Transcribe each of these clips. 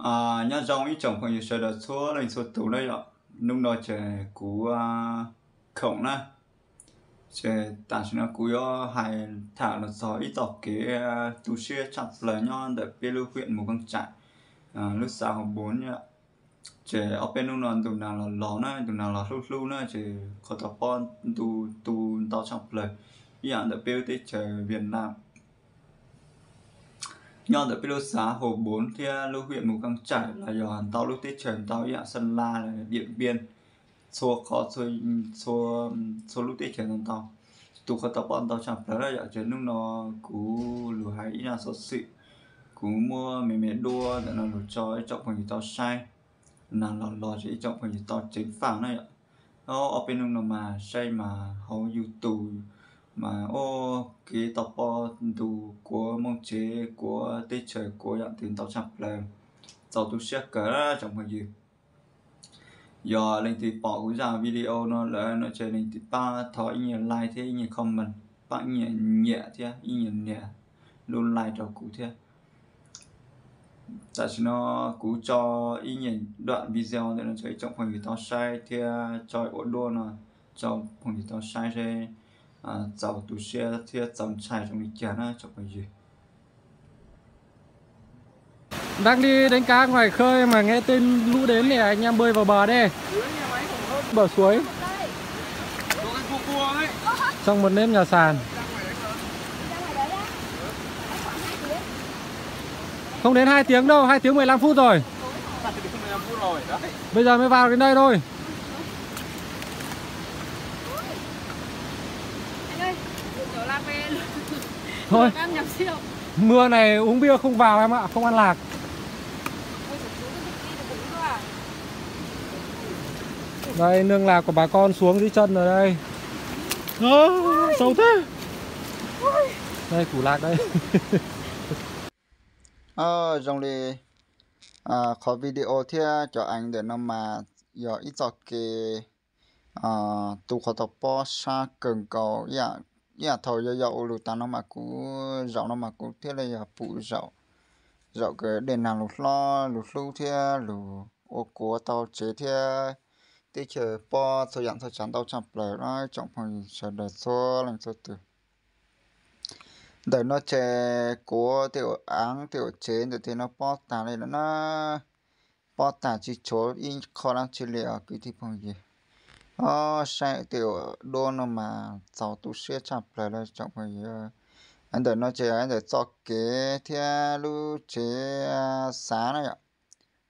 Nyob zoo ib tsoom phooj ywg sawv daws txhua leej txhua tus na yom. Hnub no ces kuv khoom na, ces tam sim no kuv yuav hais tham los txog ib txoj kev tu siab tshaj plaws nyob ntawm peb lub huyện Mù Cang Chải, lub xã Hồ Bốn yom. Ces ob peb hnub no ntu nas los los na, ntu nas los hlub hlub na, ces qhov tau pob ntu tu ntau tshaj plaws ib yam ntawm peb lub teb chaws Việt Nam. Nyob ntawm peb lub xã Hồ Bốn thiab lub huyện Mù Cang Chải los yog ntau lub teb chaws ntau ib yam Sơn La los Điện Biên, txhua qhov, txhua lub teb chaws ntau ntau, tu qhov tau pob ntau tshaj plaws na yom. Ces hnub no kuv lug hais ib zaj xov xwm, kuv muab me me duab ntawm no lug tso ib tsoom phooj ywg tau saib, nas los los ces ib tsoom phooj ywg tau ceev faj na yom. Ob peb hnub no mas saib mas hauv YouTube mas ua kev tau pob ntu kuav Hmoob tsev, kuav teb chaws, kuav yam twg ntau tshaj plaws, txaus tu siab kawg tsoom phooj ywg. Yog leej twg pom kuv zaj video no lawm no ces leej twg pab thov ib nyuag like thiab ib nyuag comment, pab ib nyuag nyiam thiab ib nyuag nias lub like rau kuv thiab. Tam sim no kuv tso ib nyuag duab video ntawm no rau ib tsoom phooj ywg tau saib thiab tso ua duab no rau phooj ywg tau saib seb txaus tu siab thiab txaus ntshai zoo li cas na tsoom phooj ywg. Đang đi đánh cá ngoài khơi mà nghe tên lũ đến thì anh em bơi vào bờ đi. Bờ suối. Trong một nếp nhà sàn. Không đến hai tiếng đâu, hai tiếng mười lăm phút rồi. Bây giờ mới vào đến đây thôi. Thôi, mưa này uống bia không vào em ạ, không ăn lạc. Đây, nương lạc của bà con xuống dưới chân rồi đây. Ơ, sâu thế. Đây, củ lạc đây. Zoo li qhov video thiab cov eev ntawm no mas yog ib txoj kev tu qhov tau pob sab kawg nkaus ib yam thaum yau yau ua lug tas no mas kuv zaum no mas kuv thiaj li yog pum zaum, zaum kws dej nag lug hlob lug hlub thiab lug ua kuav tau tsev thiab teb chaws pob txhua yam txhua tsav ntau tshaj plaws na tsoom phooj ywg sawv daws txhua leej txhua tus. Ntawm no ces kuav tej uas aav tej uas tsev ntawm tej no pob tag li lawm na, pob tag tsis tshuav ib qho dlaab tsi li os kwv tij phooj ywg. Ob, saib tej uas duab no mas txaus tu siab tshaj plaws li tsoom phooj ywg. Ntawm no ces yog ntawm txoj kev thiab lub tsev xav na yom.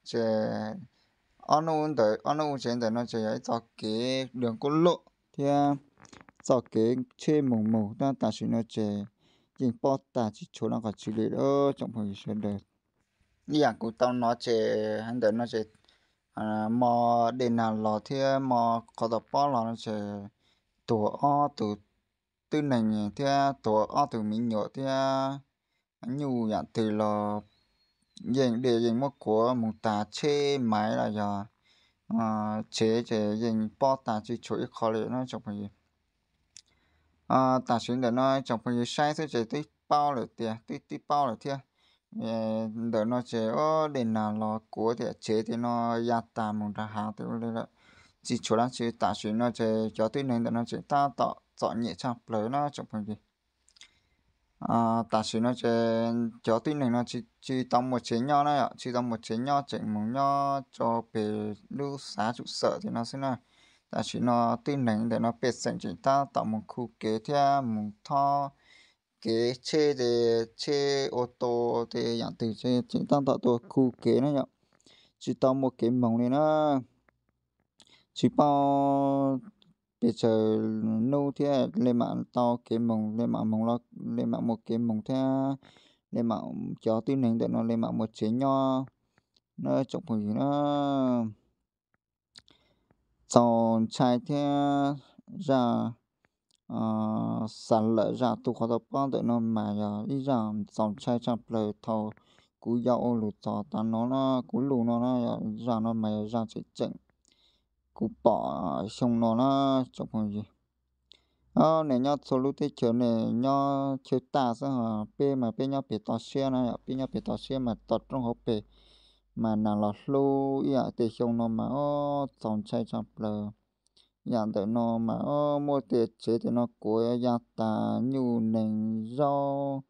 Ces ob hnub ntawm, ob hnub tsev ntawm no ces yog ib txoj kev đường quốc lộ thiab txoj kev tsheb moog moog tab tam sim no ces yeej pob tag tsis tshuav leej qhov tsi li tsoom phooj ywg sawv daws. Ib yam kuv tau nov ces ntawm no ces mo dej nag los thiab mo qhov tau pob los no ces tuag ob tug tib neeg thiab tuag ob tug me nyuam thiab nyuj yam twg los yeej dej yeej muab kuav moog tag, tsheb maiv los yog tsev ces yeej pob tag tsis tshuav ib qho li na tsoom phooj ywg. Tam sim ntawm no tsoom phooj ywg saib xwb ces twb paub lawm tias, twb, twb paub lawm thiab. Ntawm no ces dej nag los kuav tias tsev tej no ya tag mus nrag hav tej ua li lawm, tsis tshuav dlaab tsi. Tam sim no ces cov tib neeg ntawm no tseem tab tom txom nyem tshaj plaws na tsoom phooj ywg. Tam sim no ces cov tib neeg no tsis tau muaj tsev nyob na yom, tsis tau muaj tsev nyob tseem mus nyob rau pem lub xav tsum xawm tej no xwb na. Tam sim no tib neeg ntawm no pej xeem tseem tab tom mus khu kev thiab mus thob kev tsheb, tsheb ua to tej yam twg tseem tab tom tuaj khu kev na yom, tsis tau muaj kev moog li na. Tsis paub pes tsawg hnub thiab le maam tau kev moog, le maam moog, le maam muaj kev moog thiab le maam cov tib neeg ntawm no le maam muaj tsev nyob na tsoom phooj ywg na. Txaus ntshai thiab zaj xa lawm zaj tu qhov tau pob ntawm no mas yog ib zaj txaus ntshai tshaj plaws thaum kuv yau ua lug txog tav no na, kuv lug no na, zaj no mas yog zaj tseem tseem kuv pom xyoo no na tsoom phooj ywg. Nej nyob txhua lub teb chaws nej nyob chaw taj xwb ho peb mas peb nyob pem toj siab na, peb nyob pem toj siab mas toj roob hauv pes mas nas los hlub ib yam tej xyoo no mas ob txaus ntshai tshaj plaws. Yam ntawm no mas ob muaj tej tsev tej no kuav ya tas, nyuj nees zaub,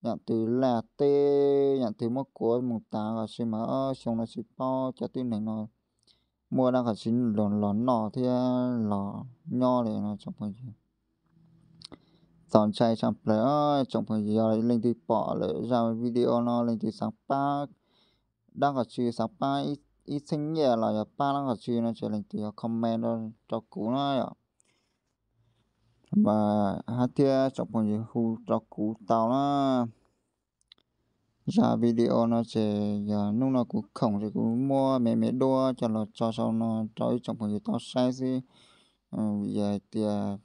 yam twg laj teb, yam twg muab kuav mus tas los sis mas ob xyoo no tsis paub cov tib neeg no muaj dab qhov tsis los noj thiab los nyob li no tsoom phooj ywg. Txaus ntshai tshaj plaws. Tsoom phooj ywg yog leej twg pom lawm zaj video no leej twg xav pab dab qhov tsis xav pab ib txheeb nyiaj los yog pab dab qhov tsis no ces leej twg yog comment rau kuv na yom. Mas hab thiab tsoom phooj ywg hu rau kuv tau na. Zaj video no ces yog hnub no kuv khoom ces kuv muab me me duab coj los tso sau no rau ib tsoom phooj ywg tau saib xwb. Vim yog hais tias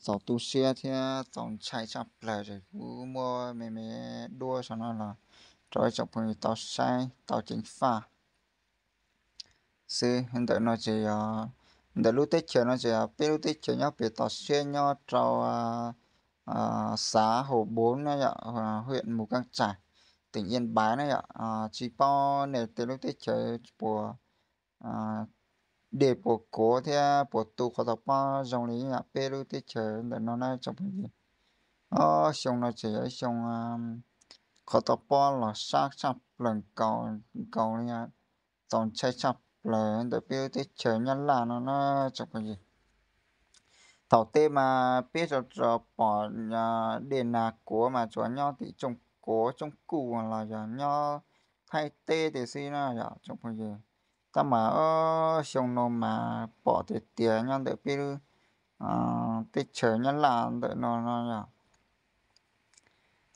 txaus tu siab thiab txaus ntshai tshaj plaws ces kuv muab me me duab sau no los rau ib tsoom phooj ywg tau saib tau ceev faj xwb. Ntawm no ces yog, ntawm lub teb chaws no ces yog peb lub teb chaws nyob pem toj siab nyob rau xav Hauv Npuv na yom, hwj Mus Kaab Tsam, teem Yaj Npaiv na yom. Tsis paub nej tej lub teb chaws puas dej puas kuav thiab puas tu qhov tau pob zoo li yam peb lub teb chaws ntawm no na tsoom phooj ywg. Ob xyoo no ces yog ib xyoo qhov tau pob los sab tshaj plaws nkaus li, txaus ntshai tshaj plaws ntawm peb lub teb chaws Nyab Laj no na tsoom phooj ywg. Thaum tej mas peb rau rau pom dej nag kuav mas tsuas nyob tim Tsooj Kuav Tsooj Kuj los yog nyob Thaib teb tiag xwb na yom tsoom phooj ywg. Tab mas ob xyoo no mas pom tiag tiag nyob ntawm peb lub teb chaws Nyab Laj ntawm no no yog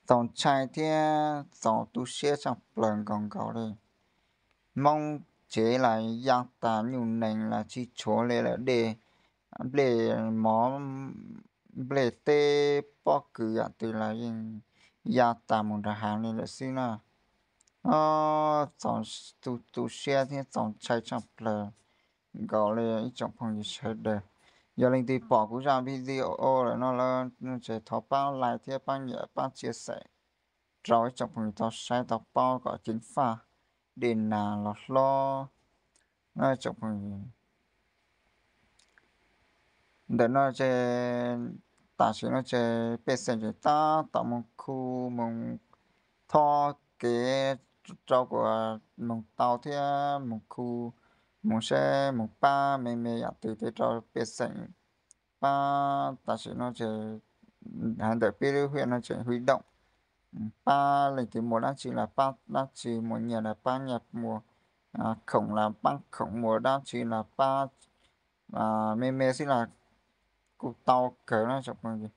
txaus ntshai thiab txaus tu siab tshaj plaws nkaus nkaus li. Hmoob tsev los ya tas, nyuj nees los tsis tshuav li lawm, dej, nplej mov, nplej teb, pob kws yam twg los yeej ya tas mus nram hav li lawm xwb na. Txaus tu siab thiab txaus ntshai tshaj plaws nkaus li ib tsoom phooj ywg sawv daws. Yog leej twg pom kuv zaj video lawm no lawm no ces thov pab like thiab pab nyiam pab share rau ib tsoom phooj ywg tau saib tau paub kom ceev faj dej nag los hlob na tsoom phooj ywg. Ntawm no ces tam sim no ces pej xeem ces tab tom mus khu mus thob kev rau kuas mus tau thiab mus khu mus seb mus pab me me yam twg tej rau pej xeem pab. Tam sim no ces hais ntawm peb lub hwj no ces hwj doom pab, leej twg muaj dab tsi los pab dab tsi, muaj nyiaj los pab nyiaj, muaj khoom los pab khoom, muaj dab tsi los pab me me xwb los kuj tau kawg na tsoom phooj ywg.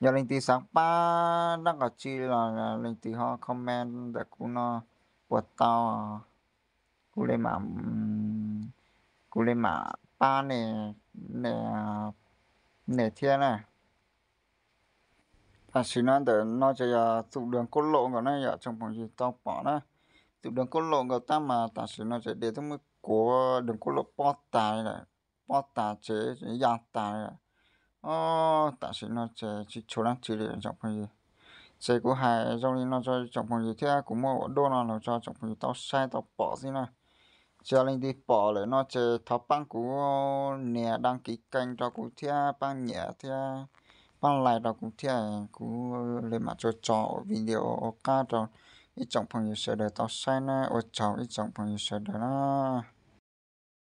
Yog leej twg xav pab dab qhov tsi los leej twg ho comment ntawm kuv no puas tau, kuv li mam, kuv li mam pab nej thiab na. Tam sim no ntawm no ces yog txum dua kub lom nkaus na yom tsoom phooj ywg tau pom na. Txum dua kub lom nkaus tab mas tam sim no ces dej twb muab kuav dua kub lom pob tas li lawm, pob tas ces ya tas li lawm. Tam sim no ces tsis tshuav dab tsi li tsoom phooj ywg. Ces kuv hais zoo li no rau tsoom phooj ywg thiab kuv muab ua duab no los rau tsoom phooj ywg tau saib tau pom xwb na. Ces yog leej twg pom lawm no ces thov pab kuv nias đăng ký kênh rau kuv thiab pab nyiam thiab pab like rau kuv thiab, kuv li mam tso tso ua video ua qab rau ib tsoom phooj ywg sawv daws tau saib na. Ua tsaug ib tsoom phooj ywg sawv daws na.